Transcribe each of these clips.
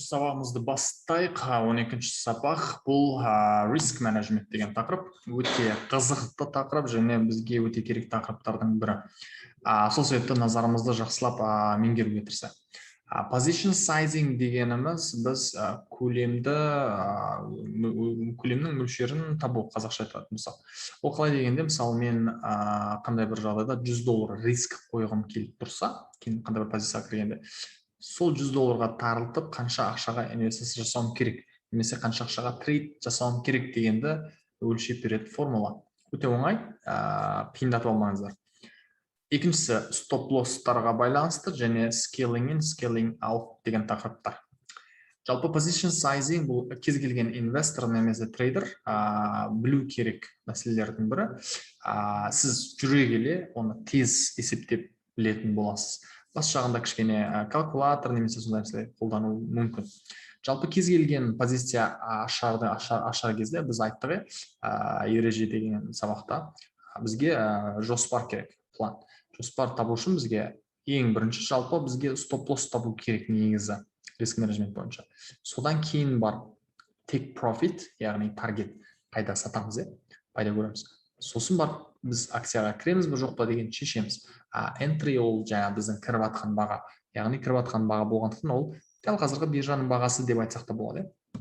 12-сабағымызды бастайық. 12 сабақ бұл risk management деген тақырып. Өте қызықты тақырып және бізге өте керек тақырыптардың бірі. Сол себепті назарымызды жақсылап меңгеруге тырысайық. Position sizing дегеніміз біз көлемді, көлемнің мөлшерін табу, қазақша айтатын болсақ. Ол қалай дегенде, мысалы, мен қандай бір жағдайда 100 доллар риск қойғым келіп тұрса, кейін қандай бір позицияға кіргенде, сол 100 долларға тарылтып, қанша ақшаға инвестиция жасауым керек немесе қанша ақшаға трейд жасауым керек дегенді өлшеп беретін формула. Өте оңай, қиындатып алмаңыздар. Екіншісі стоп лосстарға байланысты және scaling in, scaling out деген тақырыптар. Жалпы, position sizing бұл кез келген инвестор немесе трейдер білу керек мәселелердің бірі. Сіз жүре келе оны тез есептеп білетін боласыз. Бас жағында кішкене калькулятор немесе сондай нәрселер қолдану мүмкін. Жалпы, кез келген позиция ашар кезде біз айттық, иә, ереже деген сабақта бізге жоспар керек, план. Жоспар табу үшін бізге ең бірінші, жалпы, бізге стоп лосс табу керек негізі риск менеджмент бойынша. Содан кейін барып take profit, яғни таргет, қайда сатамыз, иә, пайда көреміз. Сосын барып біз акцияға кіреміз бе, жоқ па деген шешеміз. А entry ол жаңа біздің кіріп жатқан баға, яғни кіріп жатқан баға болғандықтан, ол дәл қазіргі биржаның бағасы деп айтсақ та болады, иә.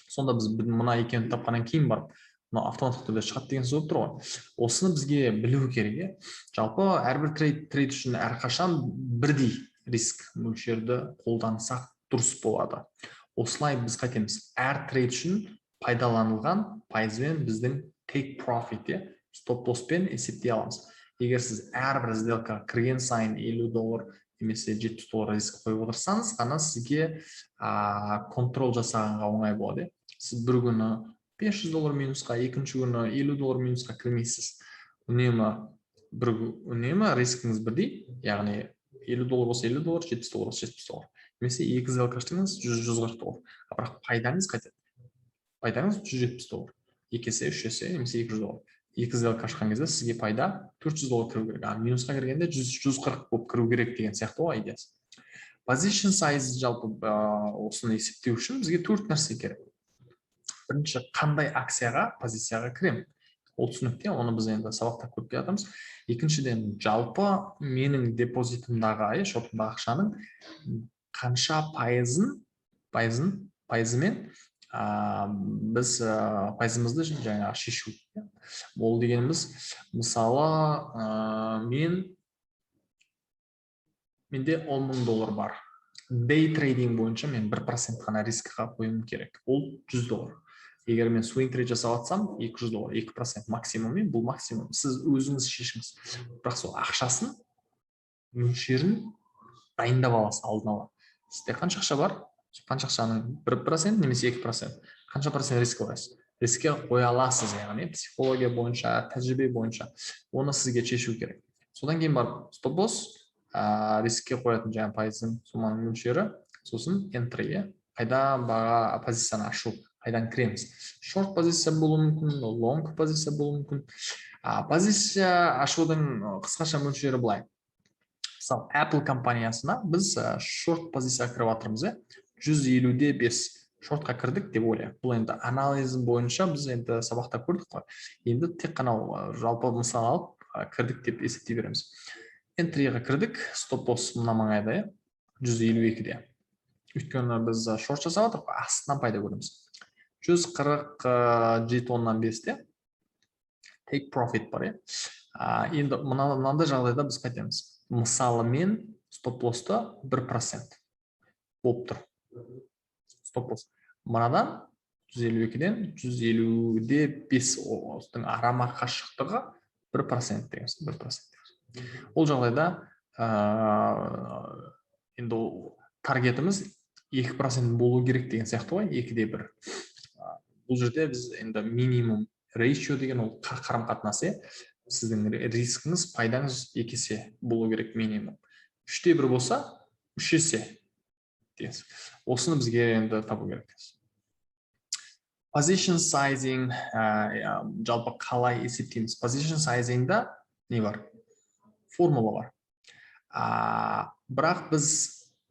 Сонда біз мына екеуін тапқаннан кейін барып мынау автоматтық түрде шығады деген сөз болып тұр ғой. Осыны бізге білу керек, иә. Жалпы, әрбір трейд үшін әрқашан бірдей риск мөлшерді қолдансақ, дұрыс болады. Осылай біз қайтеміз? Әр трейд үшін пайдаланылған пайызбен біздің take profit, иә, стоп лосспен есептей аламыз. Егер сіз әрбір сделкаға кірген сайын 50 доллар немесе 70 доллар риск қойып отырсаңыз ғана, сізге контроль жасағанға оңай болады, иә. Сіз бір күні 500 доллар минусқа, екінші күні 50 доллар минусқа кірмейсіз. Үнемі бір, үнемі рискіңіз бірдей, яғни 50 доллар болса 50 доллар, 70 доллар болса 70 доллар немесе екі сделка аштыңыз, 100, 140 доллар. А бірақ пайдаңыз қайтеді? Пайдаңыз 170 доллар, 2 есе, 3 есе немесе 200 доллар. Екі сделка ашқан кезде сізге пайда 400 доллар кіру керек, а минусқа кіргенде 100, 140 болып кіру керек деген сияқты ғой идеясы. Position size, жалпы, осыны есептеу үшін бізге төрт нәрсе керек. Бірінші, қандай акцияға, позицияға кіремін, ол түсінікті, оны біз енді сабақта көріп келе жатырмыз. Екіншіден, жалпы менің депозитімдағы, иә, шотымдағы ақшаның қанша пайызымен біз пайызымызды жаңағы шешу, иә. Ол дегеніміз, мысалы, менде 10 мың доллар бар. Day trading бойынша мен 1% қана рискқа қоюым керек, ол 100 доллар. Егер мен swing trade жасап жатсам, 200 доллар, 2% максимум. Бұл максимум, сіз өзіңіз шешіңіз. Бірақ сол ақшасын мөлшерін дайындап аласыз алдын ала. Сізде қанша ақша бар, сол қанша ақшаның 1% немесе 2%, қанша процент риск қоясыз, рискке қоя аласыз, яғни психология бойынша, тәжірибе бойынша оны сізге шешу керек. Содан кейін барып стоп лосс, рискке қоятын жаңағы пайыздың, сумманың мөлшері, сосын entry, иә, қайда баға, позицияны ашу, қайдан кіреміз. Шорт позиция болуы мүмкін, лонг позиция болуы мүмкін. Позиция ашудың қысқаша мөлшері былай: мысалы, Apple компаниясына біз шорт позицияға кіріп жатырмыз, иә, 150-де 5 шортқа кірдік деп ойлайық. Бұл енді анализ бойынша, біз енді сабақта көрдік қой. Енді тек қана жалпы мысал алып, кірдік деп есептей береміз. Entry-ға кірдік, стоп лосс мына маңайда, иә, 152-де, өйткені біз шорт жасап жатырмық қой, астынан пайда көреміз. 147,5-те take profit бар, иә. Енді мынандай жағдайда біз қайтеміз? Мысалы, мен стоп лоссты 1% болып тұр. Стоп лосс мынадан, 152-ден 150-де 5 осының арама қашықтығы 1% деген, 1%. Ол жағдайда енді ол таргетіміз 2% болу керек деген сияқты ғой, 2-де 1. Бұл жерде біз енді минимум ratio деген ол қарым қатынас, иә. Сіздің рискіңіз, пайдаңыз 2 есе болу керек минимум. 3-те 1 болса, 3 есе деген. Осыны бізге енді табу керек. Position sizing, жалпы қалай есептейміз? Position sizing не бар? Формула бар. Бірақ біз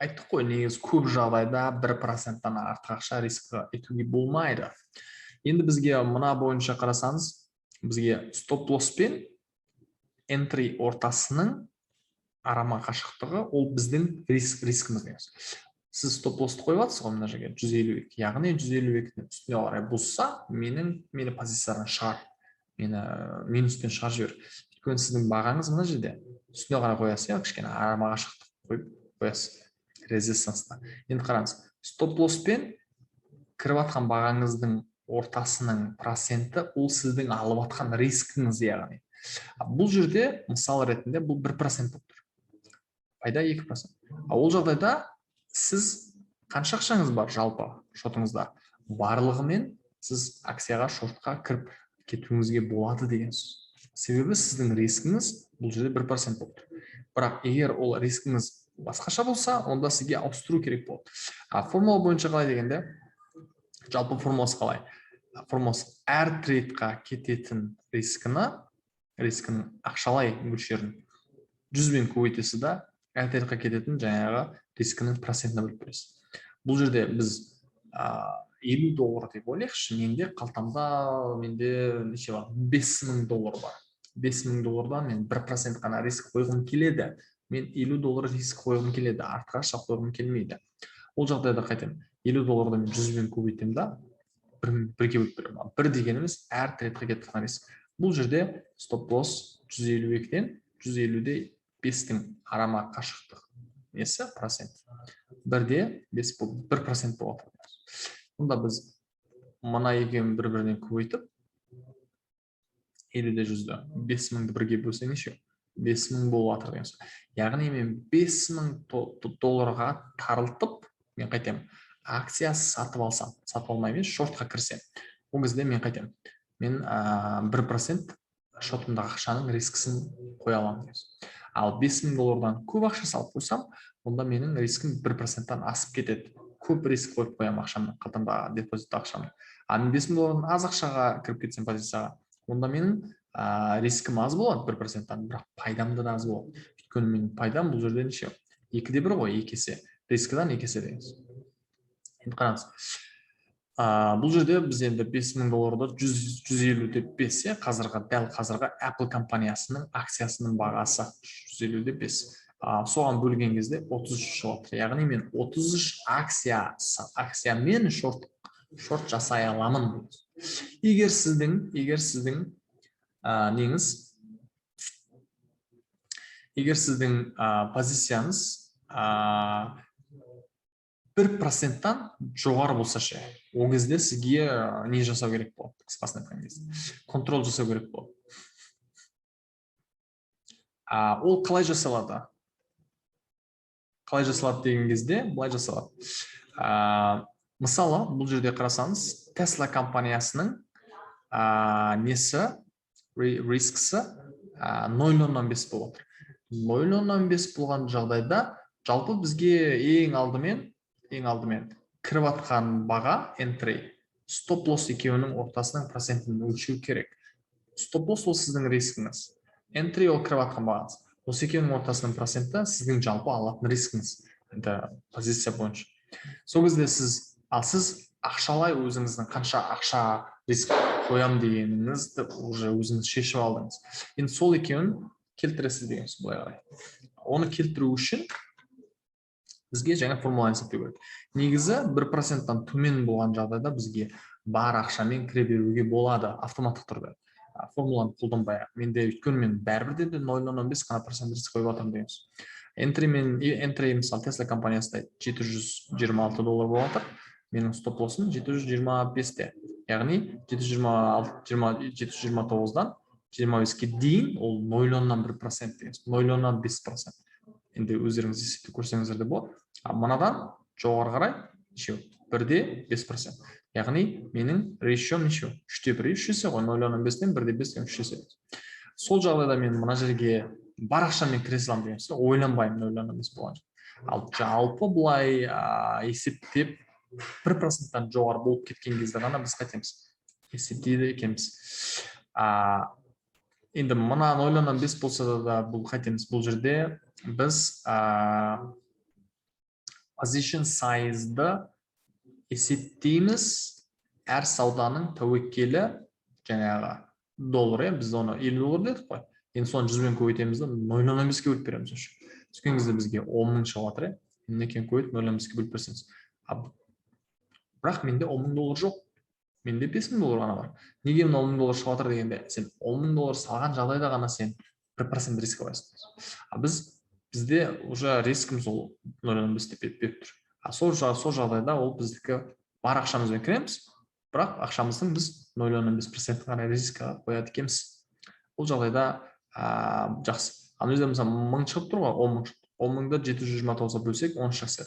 Айттық қой, негізі көп жағдайда 1%-тан артық ақша риск етуге болмайды. Енді бізге мына бойынша қарасаңыз, бізге стоп лосс пен entry ортасының арама қашықтығы, ол біздің рискіміз деген сөз. Сіз стоп лоссты қойып жатсыз ғой мына жерге, 152, яғни 152-нің үстіне қарай бұзса, мені позициядан шығар, мені минуспен шығарып жібер. Өйткені сіздің бағаңыз мына жерде, үстіне қарай қоясыз, иә, кішкене арама қашықтық қойып қоясыз резистанста. Енді қараңыз, стоп лосс пен кіріп жатқан бағаңыздың ортасының проценті, ол сіздің алып жатқан рискіңіз. Яғни бұл жерде, мысал ретінде, бұл 1% болып тұр, пайда 2%. Ал ол жағдайда сіз қанша ақшаңыз бар жалпы шотыңызда, барлығымен сіз акцияға шортқа кіріп кетуіңізге болады деген сөз. Себебі сіздің рискіңіз бұл жерде 1% болып тұр. Бірақ егер ол рискіңіз басқаша болса, онда сізге ауыстыру керек болады. А формула бойынша қалай дегенде, жалпы формуласы қалай? Формуласы: әр трейдқа кететін рискінің ақшалай мөлшерін 100-бен көбейтесіз да, әр трейдқа кететін жаңағы рискінің процентіне бөліп бересіз. Бұл жерде біз 50 доллар деп ойлайықшы. Менде қалтамда, менде неше бар? 5000 доллар бар. 5000 доллардан мен 1% қана риск қойғым келеді. Мен 50 доллар риск қойғым келеді, артық ақша қойғым келмейді. Ол жағдайда қайтемін? 50 долларды мен 100-бен көбейтемін да, бірге бөліп беремін. Бір дегеніміз — әр трейдқа кетіп жатқан риск. Бұл жерде стоп лосс 152-ден 150,5-тің арама қашықтық несі, процент 1,5, 1% болады. Онда біз мына екеуін бір бірінен көбейтіп, 50 де 100-ді, 5000-ді бірге бөлсең, неше? 5000 болып жатыр деген сөз. Яғни мен 5000 долларға тарылтып, мен қайтемін, акция сатып алсам, сатып алмай емес, шортқа кірсем, ол кезде мен қайтемін? Мен 1% шотымдағы ақшаның рискісін қоя аламын деген сөз. Ал 5000 доллардан көп ақша салып қойсам, онда менің рискім 1%-тан асып кетеді, көп риск қойып қоямын ақшамны, қалтамдағы депозит ақшамды. Ал мен 5000 доллардан аз ақшаға кіріп кетсем позицияға, онда менің рискім аз болады 1%-тан, бірақ пайдам да аз болады. Өйткені менің пайдам бұл жерде неше? 2,1 ғой, 2 есе, рискідан 2 есе деген сөз. Енді қараңыз, бұл жерде біз енді 5000 долларды 150,5, иә, қазіргі, дәл қазіргі Apple компаниясының акциясының бағасы 150,5, соған бөлген кезде 33 шығып жатыр. Яғни мен 33 акциямен шорт жасай аламын. Егер сіздің неңіз, егер сіздің позицияңыз 1%-тан жоғары болса ше, ол кезде сізге не жасау керек болады? Қысқасын айтқан кезде, контроль жасау керек болады. Ол қалай жасалады? Қалай жасалады деген кезде, былай жасалады. Мысалы, бұл жерде қарасаңыз, Tesla компаниясының несі, рискісі 0,5 болып отыр. 0,5 болған жағдайда жалпы бізге ең алдымен кіріп жатқан баға, entry, стоп лосс екеуінің ортасының процентін өлшеу керек. Стоп лосс — ол сіздің рискіңіз, entry — ол кіріп жатқан бағаңыз. Осы екеуінің ортасының проценті — сіздің жалпы алатын рискіңіз енді позиция бойынша. Сол кезде сіз, ал сіз ақшалай өзіңіздің қанша ақша риск қоямын дегеніңізді уже өзіңіз шешіп алдыңыз. Енді сол екеуін келтіресіз деген сөз былай қарай. Оны келтіру үшін бізге жаңа формуланы есептеу керек. Негізі 1%-тан төмен болған жағдайда бізге бар ақшамен кіре беруге болады автоматтық түрде, формуланы қолданбай ақ. Менде, өйткені мен бәрібір де 0,5 қана процент риск қойып жатырмын деген сөз. Entry мен entry, мысалы, Tesla компаниясында 726 доллар болып жатыр, менің стоп лоссым 725-те, яғни 726, 729-дан 25-ке дейін ол 0,1% деген сөз, 0,5%. Енді өздеріңіз есептеп көрсеңіздер де болады. А мынадан жоғары қарай нешеу? 1,5%. Яғни менің ratio-м нешеу? 3,1, 3 есе ғой. 0,5-тен 1,5 деген 3 есе. Сол жағдайда мен мына жерге бар ақшамен кіре саламын деген сөз, ойланбаймын 0,5 болған. Ал жалпы былай есептеп, 1%-тан жоғары болып кеткен кезде ғана біз қайтеміз, есептейді екенбіз. Енді мына 0,5 болса да, бұл қайтеміз? Бұл жерде біз Position size-ды есептейміз. Әр сауданың тәуекелі жаңағы доллар, иә, біз оны 50 доллар дедік қой. Енді соны 100-бен көбейтеміз да, 0,5-ке бөліп береміз. Уже түскен кезде бізге 10 000 шығып жатыр, иә. Мінекей, көбейтіп, 0,5-ке бөліп берсеңіз. А бірақ менде 10 000 доллар жоқ, менде 5000 доллар ғана бар. Неге мына 10 000 доллар шығып жатыр дегенде, сен 10 000 доллар салған жағдайда ғана сен 1% риск аласың. А бізде уже рискіміз ол 0,5 деп беріп тұр. А сол жағдайда ол біздікі бар ақшамызбен кіреміз, бірақ ақшамыздың біз 0,5 процентін ғана рискіға қояды екенбіз. Бұл жағдайда жақсы. Ал мына жерде, мысалы, мың шығып тұр ғой, 10 000. 10 000-ды 729-ға бөлсек, 13 акция.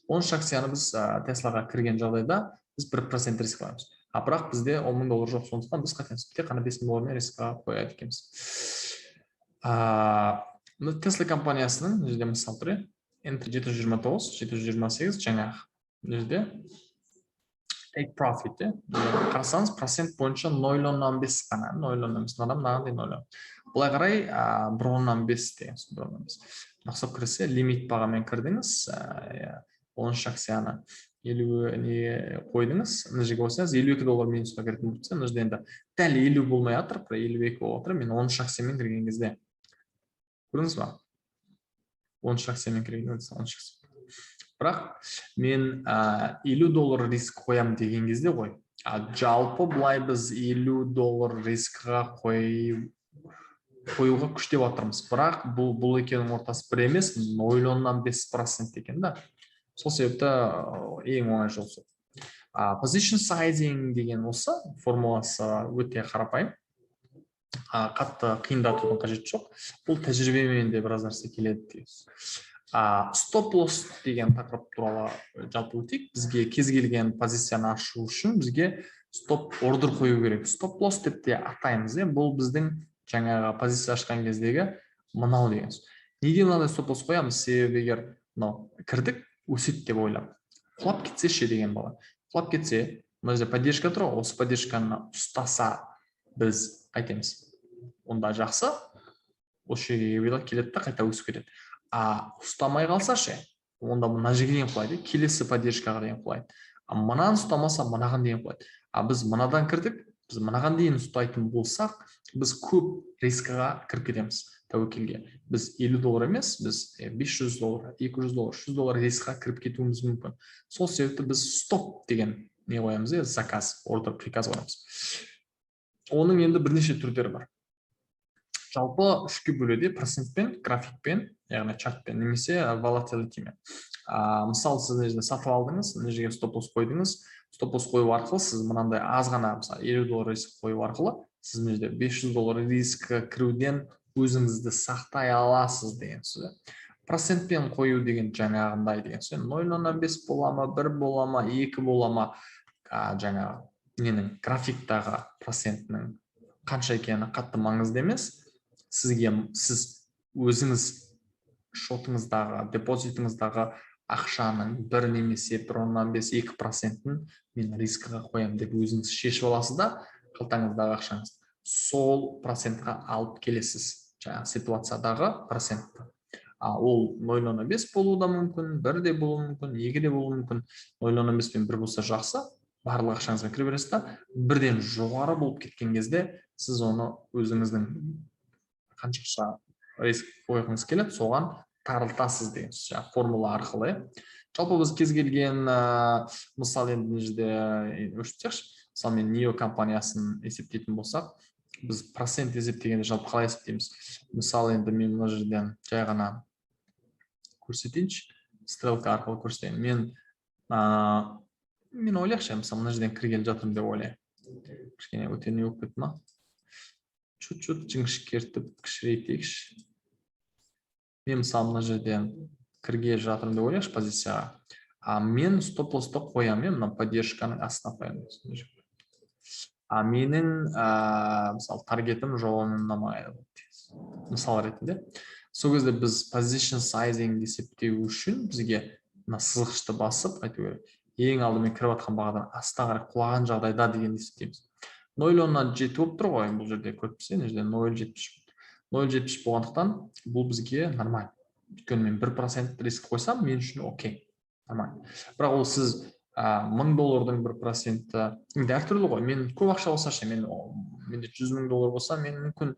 13 акцияны біз Теслаға кірген жағдайда біз 1% риск аламыз. А бірақ бізде 10 000 доллар жоқ, сондықтан біз қайтеміз? Тек қана 5000 доллармен рискқа қояды екенбіз. Тесла компаниясының мына жерде мысал тұр, иә, entry 729, 728. Жаңағы мына жерде take profit, иә. Қарасаңыз, процент бойынша 0,5 қана, 0,5. Мынадан мынаған дейін нөл, былай қарай 1,5 деген, 1,5. Ұқсап кірсе, лимит бағамен кірдіңіз, иә, 13 акцияны 50 не қойдыңыз. Мына жерге қойсаңыз, 52 доллар минусқа кіретін болса, мына жерде енді дәл 50 болмай жатыр, бір 52 болып жатыр. Мен 13 акциямен кірген кезде, көрдіңіз ба, 13 акциямен кірген, 13 акция. Бірақ мен 50 доллар риск қоямын деген кезде ғой. А жалпы былай біз 50 доллар рискіға қоюға күштеп жатырмыз, бірақ бұл екеуінің ортасы бір емес, 0,5% екен да. Сол себепті ең оңай жол сол. Position sizing деген осы формуласы өте қарапайым, қатты қиындатудың қажеті жоқ. Бұл тәжірибемен де біраз нәрсе келеді деген. Стоп лосс деген тақырып туралы жалпы өтейік. Бізге кез келген позицияны ашу үшін бізге стоп ордер қою керек. Стоп лосс деп те атаймыз, иә. Бұл біздің жаңағы позиция ашқан кездегі мынау деген сөз. Неге мынандай стоп лосс қоямыз? Себебі егер мынау кірдік, өседі деп ойлап, құлап кетсе ше деген бала. Құлап кетсе, мына жерде поддержка тұр ғой, осы поддержканы ұстаса, біз қайтеміз? Онда жақсы, осы жерге келеді да, қайта өсіп кетеді. А ұстамай қалса ше? Онда мына жерге дейін құлайды, келесі поддержкаға дейін құлайды. А мынаны ұстамаса, мынаған дейін құлайды. А біз мынадан кірдік, біз мынаған дейін ұстайтын болсақ, біз көп рискіға кіріп кетеміз, тәуекелге. Біз 50 доллар емес, біз 500 доллар, 200 доллар, 300 доллар рискқа кіріп кетуіміз мүмкін. Сол себепті біз стоп деген не қоямыз, иә, заказ, ордер, приказ қоямыз. Оның енді бірнеше түрдері бар. Жалпы үшке бөледі: процентпен, графикпен, яғни чартпен немесе volatility-мен. Мысалы, сіз мына жерде сатып алдыңыз, мына жерге стоп лосс қойдыңыз. Стоп лосс қою арқылы сіз мынандай аз ғана, мысалы, 50 доллар риск қою арқылы сіз мына жерде 500 доллар рискке кіруден өзіңізді сақтай аласыз деген сөз. Процентпен қою деген жаңағындай деген сөз: 0,5 бола ма, 1 бола ма, 2 бола ма, жаңағы ненің, графиктағы процентінің қанша екені қатты маңызды емес сізге. Сіз өзіңіз шотыңыздағы, депозитіңіздағы ақшаның 1 немесе 1,5, 2 процентін мен рискіға қоямын деп өзіңіз шешіп аласыз да, қалтаңыздағы ақшаңызды сол процентқа алып келесіз, жаңағы ситуациядағы процентті. А ол 0,5 болуы да мүмкін, 1 де болуы мүмкін, 2 де болуы мүмкін. 0,5 пен 1 болса жақсы, барлық ақшаңызға кіре бересіз да, бірден жоғары болып кеткен кезде сіз оны өзіңіздің қанша ақша риск қойғыңыз келеді, соған тарылтасыз деген сөз, жаңағы формула арқылы, иә. Жалпы біз кез келген мысалы, енді мына жерде өшіріп тастайықшы. Мысалы, мен НИО компаниясын есептейтін болсақ, біз процент есептегенде жалпы қалай есептейміз? Мысалы, енді мен мына жерден жай ғана көрсетейінші, стрелка арқылы көрсетейін. Мен ойлайықшы, мысалы, мына жерден кіргелі жатырмын деп ойлайын. Кішкене өте не болып кетті ма, чуть чуть жіңішкертіп кішірейтейікші. Мен, мысалы, мына жерден кіргелі жатырмын деп ойлайықшы позицияға. А мен стоп лоссты қоямын, иә, мына поддержканың астына қоямын. А менің мысалы, таргетім жобам мысал ретінде. Сол кезде біз position sizing есептеу үшін бізге мына сызғышты басып айту керек: ең алдымен кіріп жатқан бағадан астына қарай құлаған жағдайда деген есептейміз. 0,7 болып тұр ғой бұл жерде, көріп тұрсыз, мына жерде 0,73. 0,73 болғандықтан, бұл бізге нормально, өйткені мен 1% риск қойсам, мен үшін окей. Нормально. Бірақ ол сіз 1000 доллардың 1%-і енді әртүрлі ғой. Мен көп ақша болса ше, менде 100 000 доллар болса, мен мүмкін,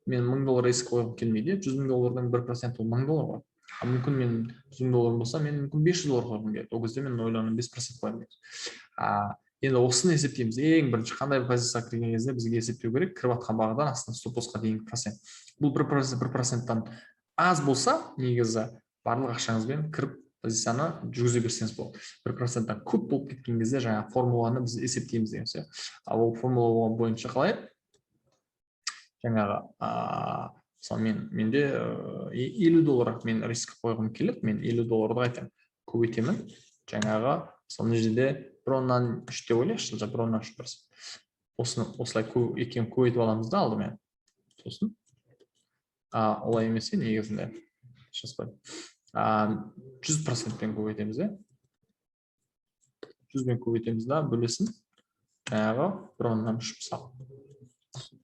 мен 1000 доллар риск қойғым келмейді, иә. 100 000 доллардың 1%-і ол 1000 доллар ғой. А мүмкін, мен 100 000 доллар болса, мен мүмкін 500 доллар қойғым келеді. Ол кезде мен 0,5% қоямын. Енді осыны есептейміз. Ең бірінші қандай позицияға кірген кезде бізге есептеу керек: кіріп жатқан бағадан астына стоп лоссқа дейінгі процент. Бұл 1%, 1%-тан аз болса, негізі барлық ақшаңызбен кіріп, позицияны жүргізе берсеңіз болады. 1%-тан көп болып кеткен кезде жаңағы формуланы біз есептейміз деген сөз. Ал ол формула бойынша қалай? Жаңағы мысалы, менде 50 доллар мен риск қойғым келеді. Мен 50 долларды айтамын, көбейтемін. Жаңағы, мысалы, мына жерде 1,3 деп ойлайықшы, 1,3%. Осыны осылай екеуін көбейтіп аламыз да алдымен. Сосын олай емес, негізінде сейчас 100%-пен көбейтеміз, иә. 100-бен көбейтеміз да, бөлесін жаңағы 1,3, мысалы,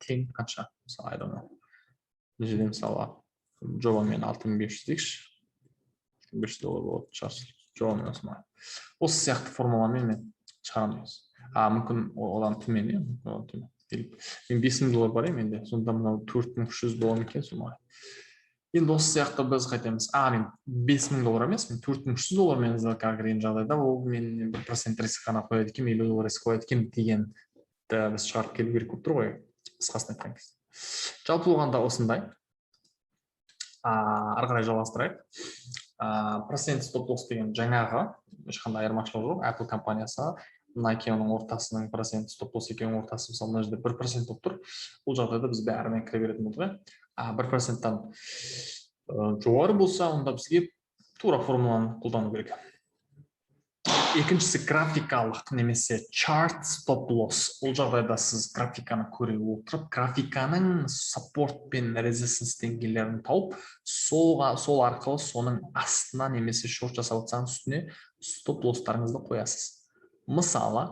тең қанша? Мысалы, I don't know, мына жерде, мысалы, жобамен 6500 дейікші, 500 доллар болады шығар жобамен. Осы сияқты формуламен мен шығарамын дейміз. Мүмкін, одан төмен, иә, мүмкін, одан төмен. Мен 5000 доллар бар, иә, менде. Сонда мынау 4300 бола ма екен сол? Енді осы сияқты біз қайтеміз? Мен 5000 доллар емес, мен 4300 доллармен сделкаға кірген жағдайда, ол мен 1% риск қана қояды екенмін, 50 доллар риск қояды екенмін дегенді біз шығарып келу керек болып тұр ғой, қысқасын айтқан кезде. Жалпы болғанда осындай. Ары қарай жалғастырайық. Процент стоп лосс деген жаңағы ешқандай айырмашылығы жоқ. Apple компаниясы, мына екеуінің ортасының процент стоп лосс, екеуінің ортасы, мысалы, мына жерде 1% болып тұр. Бұл жағдайда біз бәрімен кіре беретін болдық, иә. 1%-тан жоғары болса, онда бізге тура формуланы қолдану керек. Екіншісі — графикалық немесе chart stop loss. Ол жағдайда сіз графиканы көре отырып, графиканың support пен resistance деңгейлерін тауып, сол арқылы соның астына немесе шорт жасап жатсаңыз, үстіне стоп лосстарыңызды қоясыз. Мысалы,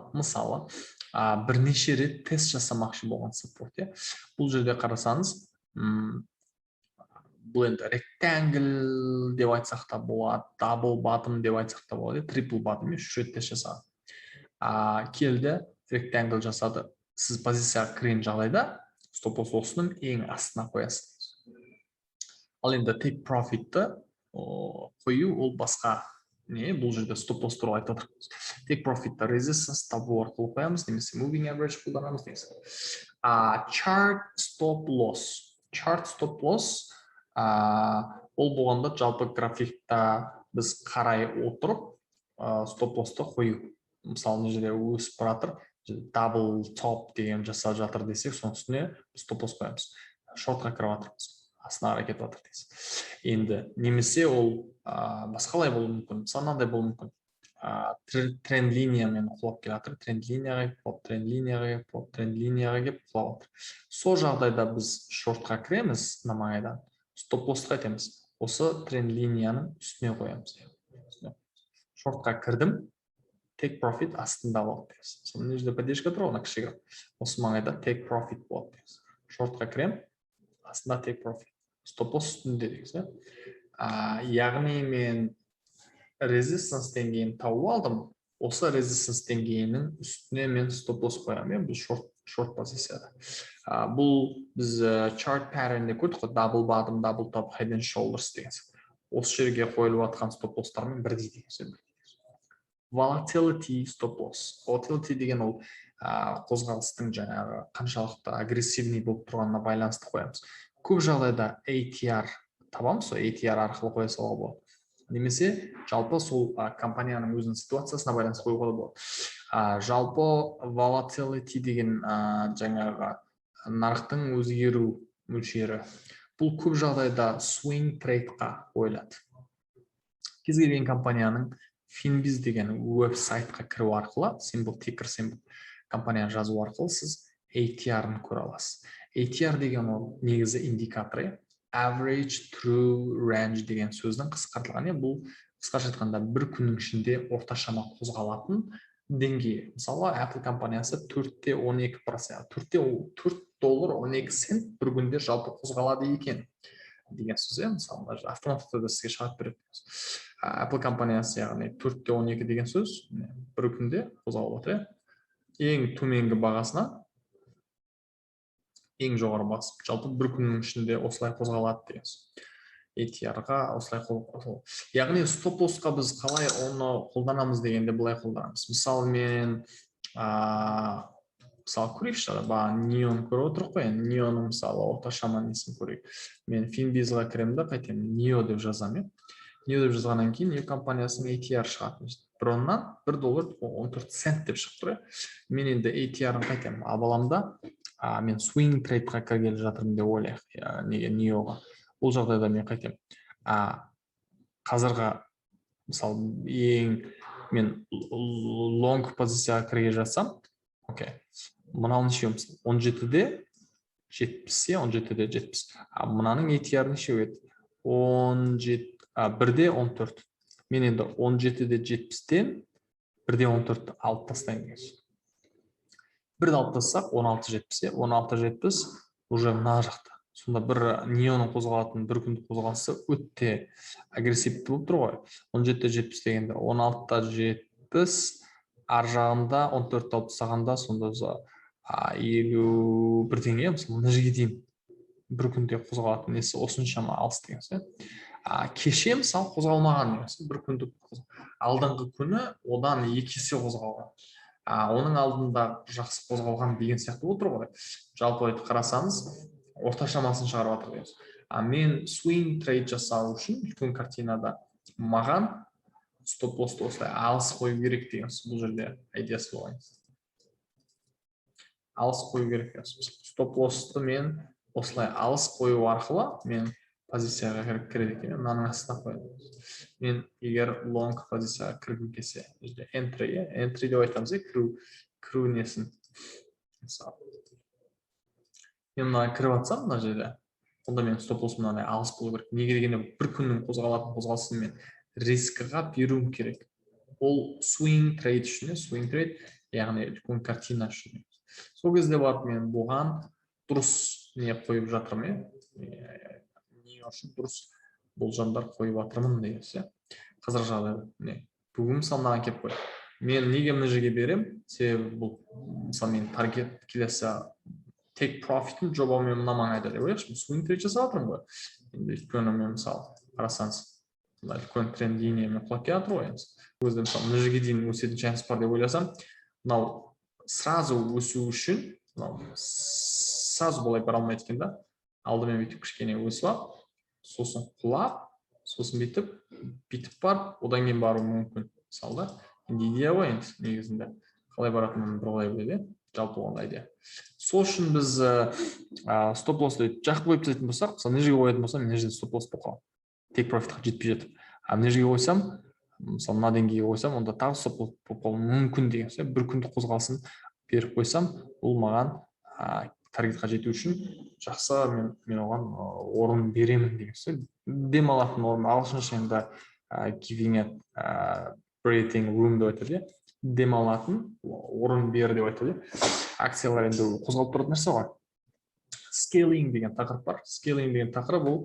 бірнеше рет тест жасамақшы болған support, иә. Бұл жерде қарасаңыз, бұл енді rectangle деп айтсақ та болады, double bottom деп айтсақ та болады, triple bottom, үш рет тест жасаған. Келді, rectangle жасады. Сіз позицияға кірген жағдайда стоп лосс осының ең астына қоясыз. Ал енді take profit ті қою ол басқа не. Бұл жерде стоп лосс туралы айтып жатырмыз. Take profit ті resistance табу арқылы қоямыз немесе moving average қолданамыз деген. Chart stop loss. Chart stop loss ол болғанда жалпы графикта біз қарай отырып, стоп лоссты қою. Мысалы, мына жерде өсіп бара жатыр, double top деген жасап жатыр десек, соның үстіне стоп лосс қоямыз. Шортқа кіріп жатырмыз, астына қарай кетіп жатыр дейсіз енді. Немесе ол басқалай болуы мүмкін. Мысалы, мынандай болуы мүмкін: тренд линиямен құлап келе жатыр, тренд линияға келіп құлап, тренд линияға келіп құлап, тренд линияға келіп құлап жатыр. Сол жағдайда біз шортқа кіреміз мына маңайдан. Стоп лоссты қайтеміз? Осы тренд линияның үстіне қоямыз. Шортқа кірдім, take profit астында болады дейміз. Мысалы, мына жерде поддержка тұр ғой, мына кішігірім, осы маңайда take profit болады дейміз. Шортқа кіремін, астында take profit, стоп лосс үстінде дейміз, иә. Яғни мен resistance деңгейін тауып алдым. Осы resistance деңгейінің үстіне мен стоп лосс қоямын, иә. Бұл шорт позицияда. Бұл біз chart pattern көрдік қой: double bottom, double top, head and shoulders деген сияқты. Осы жерге қойылып жатқан стоп лосстармен бірдей деген сөз. Volatility stop loss. Volatility деген ол қозғалыстың жаңағы қаншалықты агрессивный болып тұрғанына байланысты қоямыз. Көп жағдайда ATR табамыз, сол ATR арқылы қоя салуға болады немесе жалпы сол компанияның өзінің ситуациясына байланысты қоюға да болады. Жалпы volatility деген жаңағы нарықтың өзгеру мөлшері. Бұл көп жағдайда swing trade қа қойылады. Кез келген компанияның Finviz деген веб-сайтқа кіру арқылы, символ, тикер символ компанияны жазу арқылы сіз ATR-ын көре аласыз. ATR деген ол негізі индикатор, иә. Average true range деген сөздің қысқартылған, иә. Бұл қысқаша айтқанда, бір күннің ішінде орташама қозғалатын деңгейі. Мысалы, Apple компаниясы 4,12%, 4 доллар 12 цент бір күнде жалпы қозғалады екен деген сөз, иә. Мысалы, мына жерде автоматты түрде сізге шығарып береді. Apple компаниясы, яғни 4,12 деген сөз, міне, бір күнде қозғалып жатыр, иә, ең төменгі бағасына ең жоғары бағасы. Жалпы бір күннің ішінде осылай қозғалады деген сөз. ATR-ға осылай яғни стоп лоссқа біз қалай оны қолданамыз дегенде, былай қолданамыз. Мысалы, мен мысалы, көрейікші, бағана NIO-ны көріп отырмық қой. Енді NIO-ның, мысалы, орташа несін көрейік. Мен Finviz-ға кіремін да, қайтемін, NIO деп жазамын, иә. NIO деп жазғаннан кейін NIO компаниясының ATR шығады, 1,14 доллар деп шығып тұр, иә. Мен енді ATR-ын қайтемін, алып аламын да, мен swing trade-қа кіргелі жатырмын деп ойлайық, иә, неге, NIO-ға. Бұл жағдайда мен қайтемін, қазіргі, мысалы, ең мен лонг позицияға кіргелі жатсам, окей, мынау нешеу? Мысалы, 17,70, иә, 17,70. А мынаның ATR нешеу еді? 17, 1,14. Мен енді 17,70-тен 1,14-ті алып тастаймын деген сөз. Бірді алып тастасақ, 16,70, иә, 16,70 уже мына жақта. Сонда бір NIO-ның қозғалатын бір күндік қозғалысы өте агрессивті болып тұр ғой. 17,70 дегенде 16,70, ар жағында 14-ті алып тастағанда, сонда өзі елу бірдеңе. Мысалы, мына жерге дейін бір күнде қозғалатын несі осыншама алыс деген сөз. Кеше, мысалы, қозғалмаған деген сөз бір күндік. Алдыңғы күні одан екі есе қозғалған, оның алдында жақсы қозғалған деген сияқты болып тұр ғой. Жалпы айтып қарасаңыз, орташамасын шығарып жатыр деген сөз. Мен swing trade жасау үшін үлкен картинада маған стоп лоссты осылай алыс қою керек деген сөз. Бұл жерде идеясы болған, алыс қою керек деген сөз. Стоп лоссты мен осылай алыс қою арқылы мен позицияға кіреді екенмін. Мынаның астына қоямын мен, егер лонг позицияға кіргім келсе. Бұл жерде entry, иә, entry деп айтамыз, иә, кіру несін. Мысалы, мен мына кіріп жатсам мына жерде, онда менің стоп лоссым мынандай алыс болу керек. Неге дегенде, бір күннің қозғалатын қозғалысын мен рискіға беруім керек. Ол swing trade үшін, иә, swing trade, яғни үлкен картина үшін. Сол кезде барып мен бұған дұрыс не қойып жатырмын, иә, не үшін дұрыс болжамдар қойып жатырмын деген сөз, иә. Қазіргі жағдайда, міне, бүгін, мысалы, мынаған келіп қойды. Мен неге мына жерге беремін? Себебі бұл, мысалы, мен таргет, келесі take profit-ім жобамен мына маңайда деп ойлайықшы. Мен swing trade жасап жатырмын ғой енді. Өйткені мен, мысалы, қарасаңыз, мына үлкен тренд линиямен құлап келе жатыр ғой енді. Ол кезде, мысалы, мына жерге дейін өсетін шанс бар деп ойласам, мынау сразу өсу үшін мынау сразу былай бара алмайды екен да. Алдымен бүйтіп кішкене өсіп алып, сосын құлап, сосын бүйтіп бүйтіп барып, одан кейін баруы мүмкін, мысалы, да. Енді идея ғой енді, негізінде қалай баратынын бір құдай біледі, иә. Жалпы ондай идея. Сол үшін біз стоп лоссты жақын қойып тастайтын болсақ, мысалы, мына жерге қоятын болсам, мына жерде стоп лосс болып қалады, take profit-қа жетпей жатып. А мына жерге қойсам, мысалы, мына деңгейге қойсам, онда тағы стоп болып қалуы мүмкін деген сөз. Бір күндік қозғалысын беріп қойсам, бұл маған таргетқа жету үшін жақсы. Мен оған орын беремін деген сөз, демалатын орын. Ағылшынша енді giving it breathing room деп айтады, иә, демалатын орын бер деп айтады, иә. Акциялар енді қозғалып тұратын нәрсе ғой. Scaling деген тақырып бар. Scaling деген тақырып ол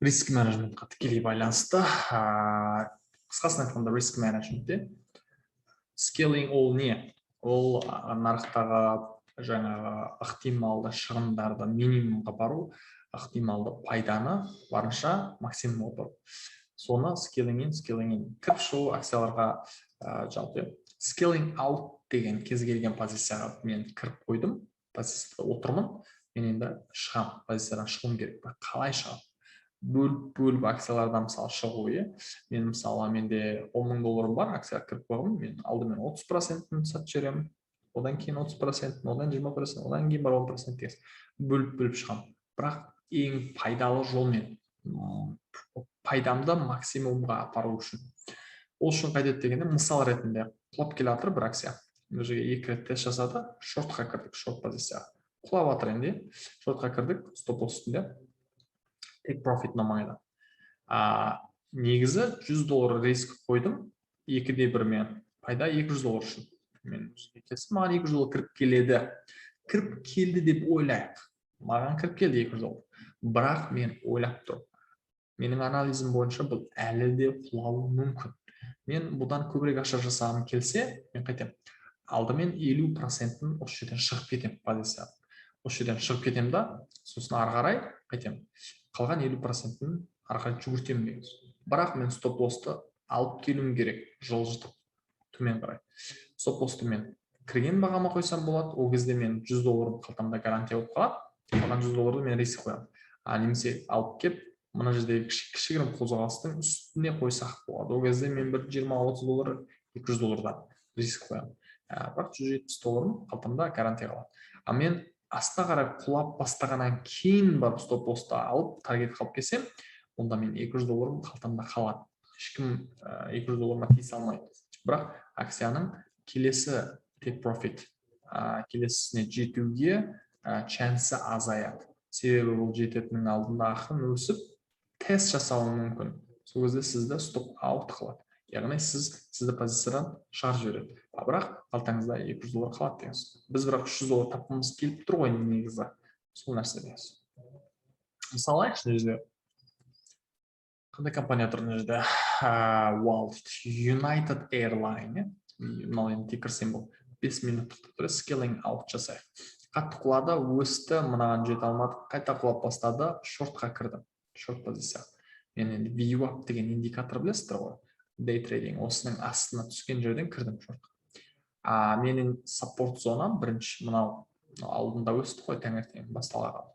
риск менеджментқа тікелей байланысты. Қысқасын айтқанда, риск менеджмент те. Scaling ол не? Ол нарықтағы жаңағы ықтималды шығындарды минимумға бару, ықтималды пайданы барынша максимумға бару. Соны scaling in, scaling in, кіріп шығу акцияларға, жалпы scaling out деген кез келген позицияға мен кіріп қойдым, позицияда отырмын. Мен енді шығамын, позициядан шығуым керек. Бірақ қалай шығамын? Бөліп бөліп акциялардан, мысалы, шығу, иә. Мен, мысалы, менде 10 000 долларым бар, акцияға кіріп қойғанмын. Мен алдымен 30%-ін сатып жіберемін, одан кейін 30%-ін, одан 20%, одан кейін барып 10% деген, бөліп бөліп шығамын. Бірақ ең пайдалы жолмен пайдамды максимумға апару үшін. Ол үшін қайтеді дегенде, мысал ретінде, құлап келе жатыр бір акция, мына жерге екі рет тест жасады, шортқа кірдік, шорт позицияға. Құлап жатыр енді, шортқа кірдік, стоп лосс үстінде, take profit мына маңайда. Негізі 100 доллар риск қойдым, 2,1 мен пайда 200 доллар үшін. Мен келсем, маған 200 доллар кіріп келеді, кіріп келді деп ойлайық. Маған кіріп келді 200 доллар, бірақ мен ойлап тұрмын. Менің анализім бойынша, бұл әлі де құлауы мүмкін. Мен бұдан көбірек ақша жасағым келсе, мен қайтемін? Алдымен 50%-ін осы жерден шығып кетемін, позиция осы жерден шығып кетемін да, сосын ары қарай қайтемін? Қалған 50%-ін ары қарай жүгіртемін деген сөз. Бірақ мен стоп лоссты алып келуім керек, жылжытып төмен қарай. Стоп лоссты мен кірген бағама қойсам болады. Ол кезде мен 100 долларым қалтамда гарантия болып қалады, қалған 100 долларды мен риск қоямын. А немесе алып келіп, мына жердегі кішігірім қозғалыстың үстіне қойсақ болады. Ол кезде мен бір 20-30 доллар, 200 доллардан риск қоямын, бірақ 170 долларым қалтамда гарантия қалады. А мен астына қарай құлап бастағаннан кейін барып стоп лоссты алып, таргет қалып келсем, онда мен 200 долларым қалтамда қалады, ешкім 200 долларыма тиісе алмайды. Бірақ акцияның келесі take profit, келесісіне жетуге шансы азаяды, себебі бұл жететіннің алдында ақырын өсіп, тест жасауы мүмкін. Сол кезде сізді стоп аут қылады, яғни сізді позициядан шығарып жібереді, а бірақ қалтаңызда 200 доллар қалады деген сөз. Біз бірақ 300 доллар тапқымыз келіп тұр ғой негізі, сол нәрсе деген сөз. Мысалы, алайықшы, мына жерде қандай компания тұр? Мына жерде WOW дейді, United Airline, иә. Мынау енді тикер символ, 5 минуттық тұр. Scaling out жасайық. Қатты құлады, өсті, мынаған жете алмадық, қайта құлап бастады, шортқа кірдім, шорт позиция. Мен енді VWAP деген индикатор білесіздер ғой, day trading, осының астына түскен жерден кірдім шортқа. А менің саппорт зонам бірінші мынау, алдында өсті ғой таңертең басталған.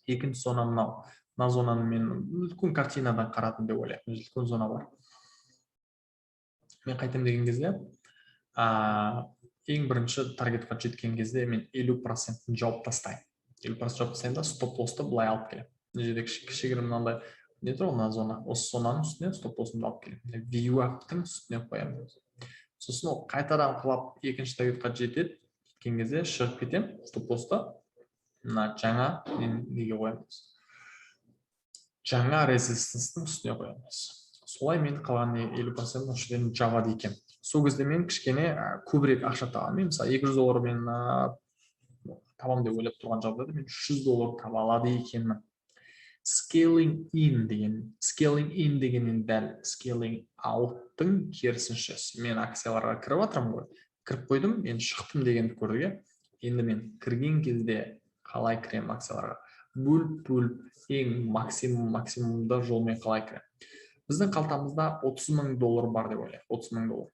Екінші зона мынау. Мына зонаны мен үлкен картинадан қарадым деп ойлаймын. Үлкен зона бар. Мен қайтемін деген кезде, ең бірінші таргетқа жеткен кезде мен 50%-ін жауып тастаймын. 50% жауып тастаймын да, стоп лоссты былай алып келемін. Мына жерде кішігірім мынандай не тұр ғой, мына зона. Осы зонаның үстіне стоп лоссымды алып келемін, VWAP-тың үстіне қоямын. Сосын ол қайтадан құлап, екінші таргетқа жетеді. Жеткен кезде шығып кетемін, стоп лоссты мына жаңа неге қоямыз? Жаңа резистанстың үстіне қоямыз. Солай мен қалған 50% осы жерден жабады екенмін. Сол кезде мен кішкене көбірек ақша табамын. Мен, мысалы, 200 доллар мен табамын деп ойлап тұрған жағдайда, мен 300 доллар таба алады екенмін. Scaling in деген, scaling in дегеннен дәл scaling out-тың керісіншесі. Мен акцияларға кіріп жатырмын ғой, кіріп қойдым, енді шықтым дегенді көрдік, иә. Енді мен кірген кезде қалай кіремін акцияларға? Бөліп бөліп, ең максимумды жолмен қалай кіремін? Біздің қалтамызда 30 мың доллар бар деп ойлайық, 30 мың доллар.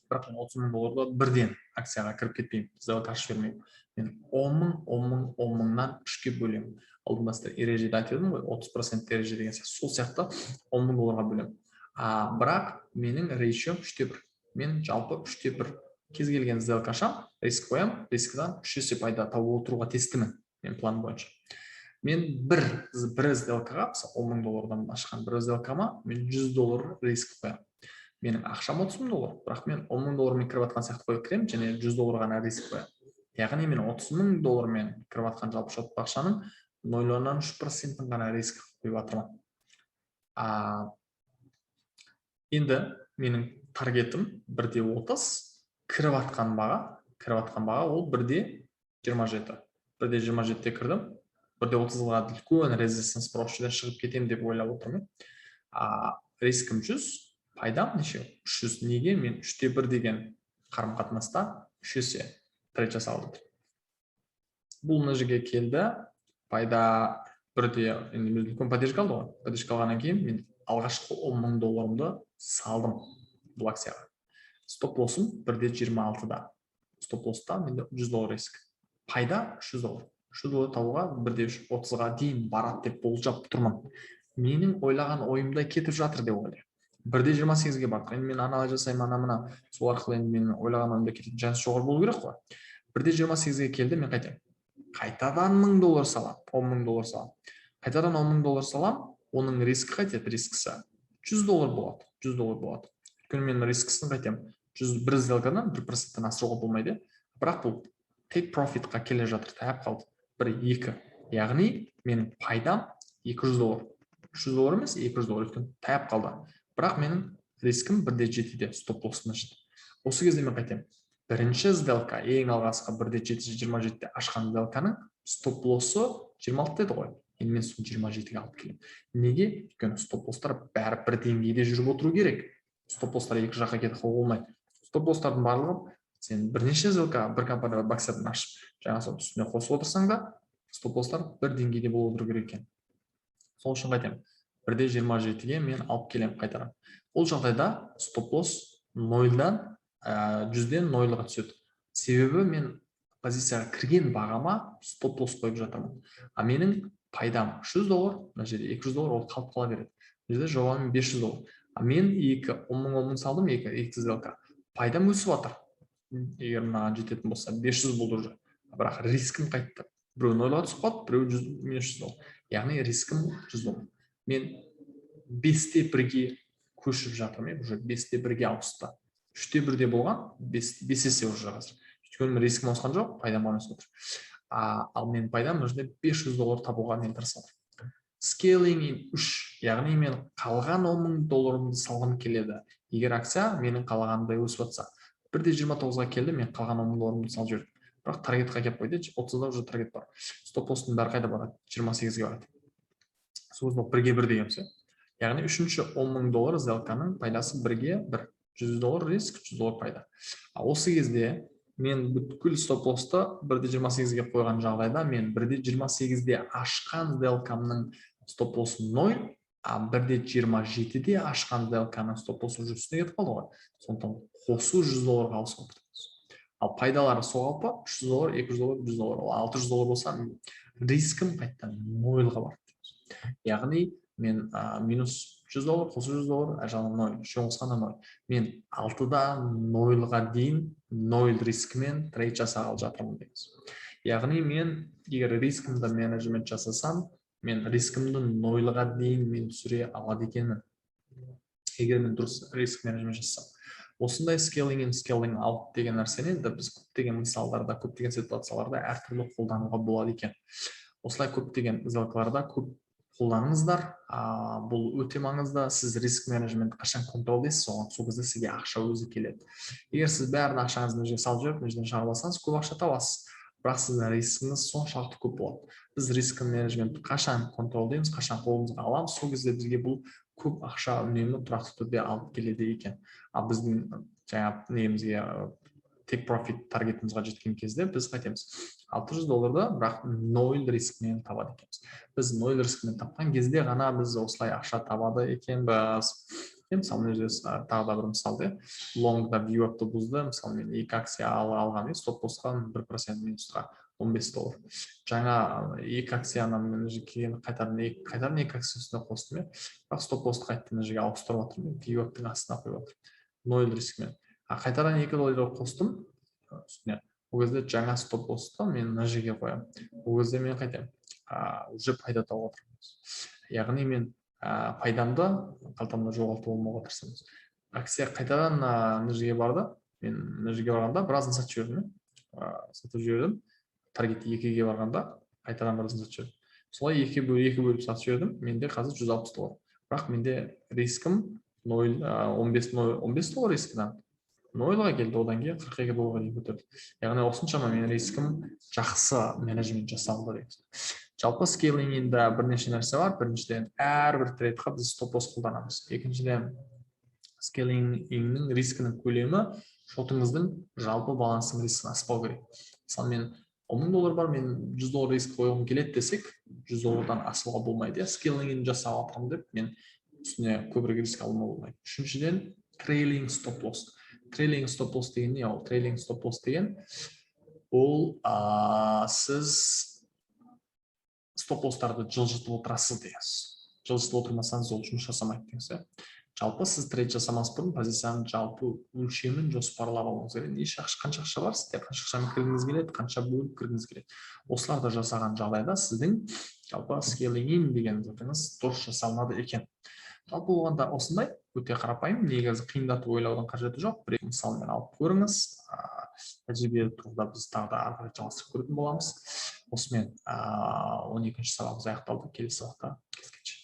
Бірақ мен 30 мың долларды бірден акцияға кіріп кетпеймін, сделка ашып жібермеймін. Мен 10 мың, 10 мың, 10 мыңнан үшке бөлемін. Алдында сіздер ережеде айтып едім ғой, 30% ереже деген сияқты. Сол сияқты 10 мың долларға бөлемін. А бірақ менің ratio-м 3:1. Мен жалпы 3:1 кез келген сделка ашамын, риск қоямын, рискідан үш есе пайда тауып отыруға тиістімін мен план бойынша. Мен бір сделкаға, мысалы, 10 мың доллардан ашқан бір сделкама мен 100 доллар риск қоямын. Менің ақшам 30 мың доллар, бірақ мен 10 мың доллармен кіріп жатқан сияқты қойып кіремін және 100 доллар ғана риск қоямын. Яғни мен 30 мың доллармен кіріп жатқан жалпы шот ақшаның 0,3%-ін ғана риск қойып жатырмын. А енді менің таргетім 1,30, кіріп жатқан баға ол 1,27. 1,27-де кірдім, 1,30-ға үлкен резистанс бар, осы жерден шығып кетемін деп ойлап отырмын. А рискім 100, пайдам неше? 300. Неге? Мен 3:1 деген қарым қатынаста үш есе трейд жасалып жатыр. Бұл мына жерге келді, пайда бірде. Енді үлкен поддержка алды ғой. Поддержка алғаннан кейін мен алғашқы 10 мың долларымды салдым бұл акцияға. Стоп лоссым 1,26-да. Стоп лосста менде 100 доллар риск, пайда 300 доллар. 300 доллар табуға 1,30-ға дейін барады деп болжап тұрмын. Менің ойлаған ойымдай кетіп жатыр деп ойлаймын. 1,28-ге бардық. Енді мен анализ жасаймын, ана мына сол арқылы. Енді менің ойлаған ойымда кететін шанс жоғары болу керек қой. 1,28-ге келді, мен қайтемін? Қайтадан 1000 доллар саламын, 10 мың доллар саламын. Қайтадан 10 мың доллар саламын. Оның рискі қайтеді? Рискісі 100 доллар болады, 100 доллар болады. Өйткені мен рискісін қайтемін? 100 бір сделкадан 1%-тен асыруға болмайды. Бірақ бұл take profit қа келе жатыр, таяп қалды бір екі. Яғни менің пайдам 200 доллар, 300 доллар емес, 200 доллар, өйткені таяп қалды. Бірақ менің рискім 1,7-де, стоп лоссына. Осы кезде мен қайтемін? Бірінші сделка, ең алғашқы 1,727-де ашқан сделканың стоп лоссы 26 еді ғой. Енді мен соны 27-ге алып келемін. Неге? Өйткені стоп лосстар бәрі бір деңгейде жүріп отыру керек. Стоп лосстар екі жаққа кетіп қалуға болмайды. Стоп лосстардың барлығы, сен бірнеше сделка бір компанияда баксерден ашып, жаңа сол үстіне қосып отырсаң да, стоп лосстар бір деңгейде болып отыру керек екен. Сол үшін қайтемін? 1,27-ге мен алып келемін қайтадан. Ол жағдайда стоп лосс нольдан, 100-ден нольға түседі, себебі мен позицияға кірген бағама стоп лосс қойып жатырмын. А менің пайдам 300 доллар, мына жерде 200 доллар, ол қалып қала береді. Мына жерде жобамен 500 доллар, а мен екі 10 000, 10 000 салдым, екі екі сделка. Пайдам өсіп жатыр. Егер мынаған жететін болса, 500 болды уже. Бірақ рискім қайтты: біреу нольға түсіп қалды, біреу 100, минус 100 доллар, яғни рискім 100 доллар. Мен 5,1-ге көшіп жатырмын, иә, уже 5,1-ге ауысты. 3,1-де болған, 5 есе уже қазір, өйткені рискім ауысқан жоқ, пайдам ғана өсіп отыр. Ал менің пайдам мына жерде 500 доллар табуға мен тырысып жатырмын. Scaling in 3, яғни мен қалған 10 мың долларымды салғым келеді. Егер акция менің қалағанымдай өсіп жатса, 1,29-ға келді, мен қалған 10 мың долларымды салып жібердім. Бірақ таргетқа келіп қойды, 30-да уже таргет бар. Стоп лосстың бәрі қайда барады? 28-ге барады. Сол кезде 1:1 дегенбіз, иә. Яғни үшінші 10 мың доллар сделканың пайдасы 1:1: 100 доллар риск, 100 доллар пайда. А осы кезде мен бүткіл стоп лоссты 1,28-ге қойған жағдайда, мен 1,28-де ашқан сделкамның стоп лоссы ноль, а 1,27-де ашқан сделканың стоп лоссы уже үстіне кетіп қалды ғой. Сондықтан қосу 100 долларға ауысып отыр. Ал пайдалары сол қалпы: 300 доллар, 200 доллар, 100 доллар. Ол 600 доллар болса, рискім қайтадан нольға барды. Яғни мен минус 100 доллар, қосу 100 доллар, ар жағынан ноль, үшеуін қосқанда ноль. Мен 6-да 0-ға дейін ноль рискімен трейд жасағалы жатырмын деген сөз. Яғни мен егер рискімді менеджмент жасасам, мен рискімді нольға дейін мен түсіре алады екенмін, егер мен дұрыс риск менеджмент жасасам. Осындай scaling in, scaling out деген нәрсені енді біз көптеген мысалдарда, көптеген ситуацияларда әртүрлі қолдануға болады екен. Осылай көптеген сделкаларда көп қолданыңыздар, бұл өте маңызды. Сіз риск менеджмент қашан контролдайсыз, соған сол кезде сізге ақша өзі келеді. Егер сіз бәрін ақшаңызды мына жерге салып жіберіп, мына жерден шығарып алсаңыз, көп ақша табасыз, бірақ сіздің рискіңіз соншалықты көп болады. Біз риск менеджментті қашан контролдаймыз, қашан қолымызға аламыз, сол кезде бізге бұл көп ақша үнемі тұрақты түрде алып келеді екен. Ал біздің жаңа немізге, take profit таргетімізға жеткен кезде біз қайтеміз? 600 долларды, бірақ ноль рискмен табады екенбіз. Біз ноль рискмен тапқан кезде ғана біз осылай ақша табады екенбіз. Мысалы, мына жерде тағы да бір мысал, иә, лонгда VWAP-ты бұзды. Мысалы, мен екі акция алған, стоп лоссқа 1% минусқа 15 доллар. Жаңа екі акцияны мына жерге келген, қайтадан екі акция үстіне қостым, иә. Бірақ стоп лоссты қайтадан мына жерге ауыстырып жатырмын, VWAP-тың астына қойып жатырмын ноль рискмен. А қайтадан 2 доллар қостым үстіне, ол кезде жаңа стоп лоссты мен мына жерге қоямын. Ол кезде мен қайтемін? Уже пайда тауып отырмын. Яғни мен пайдамды қалтамда жоғалтып алмауға тырысамыз. Акция қайтадан мына жерге барды. Мен мына жерге барғанда біразын сатып жібердім, иә, сатып жібердім. Таргет 2-ге барғанда қайтадан біразын сатып жібердім. Солай екі бөліп сатып жібердім. Менде қазір 160 доллар, бірақ менде рискім ноль, 15 доллар рискідан нольға келді, одан кейін 42 долларға дейін көтерді. Яғни осыншама менің рискім жақсы менеджмент жасалды деген. Жалпы scaling in-де бірнеше нәрсе бар. Біріншіден, әрбір трейдқа біз стоп лосс қолданамыз. Екіншіден, scaling in-нің рискінің көлемі шотыңыздың жалпы балансының рискін аспау керек. Мысалы, мен 10 000 доллар бар, мен 100 доллар риск қойғым келеді десек, 100 доллардан асуға болмайды, иә. Scaling in жасап жатырмын деп, мен үстіне көбірек риск алуыма болмайды. Үшіншіден, trailing stop loss. Trailing stop loss деген не ол? Trailing stop loss деген ол сіз стоп лосстарды жылжытып отырасыз деген сөз. Жылжытып отырмасаңыз, ол жұмыс жасамайды деген сөз. Жалпы сіз трейд жасамас бұрын позицияның жалпы өлшемін жоспарлап алуыңыз керек. Неше ақша, қанша ақша бар сізде, қанша ақшамен кіргіңіз келеді, қанша бөліп кіргіңіз келеді. Осыларды жасаған жағдайда сіздің жалпы scaling in деген затыңыз дұрыс жасалынады екен. Жалпы болғанда осындай өте қарапайым, негізі қиындатып ойлаудың қажеті жоқ. Бір екі мысалмен алып көріңіз. Тәжірибе тұрғыда біз тағы да ары қарай жалғастырып көретін боламыз. Осымен 12-ші сабағымыз аяқталды. Келесі сабақта кездескенше.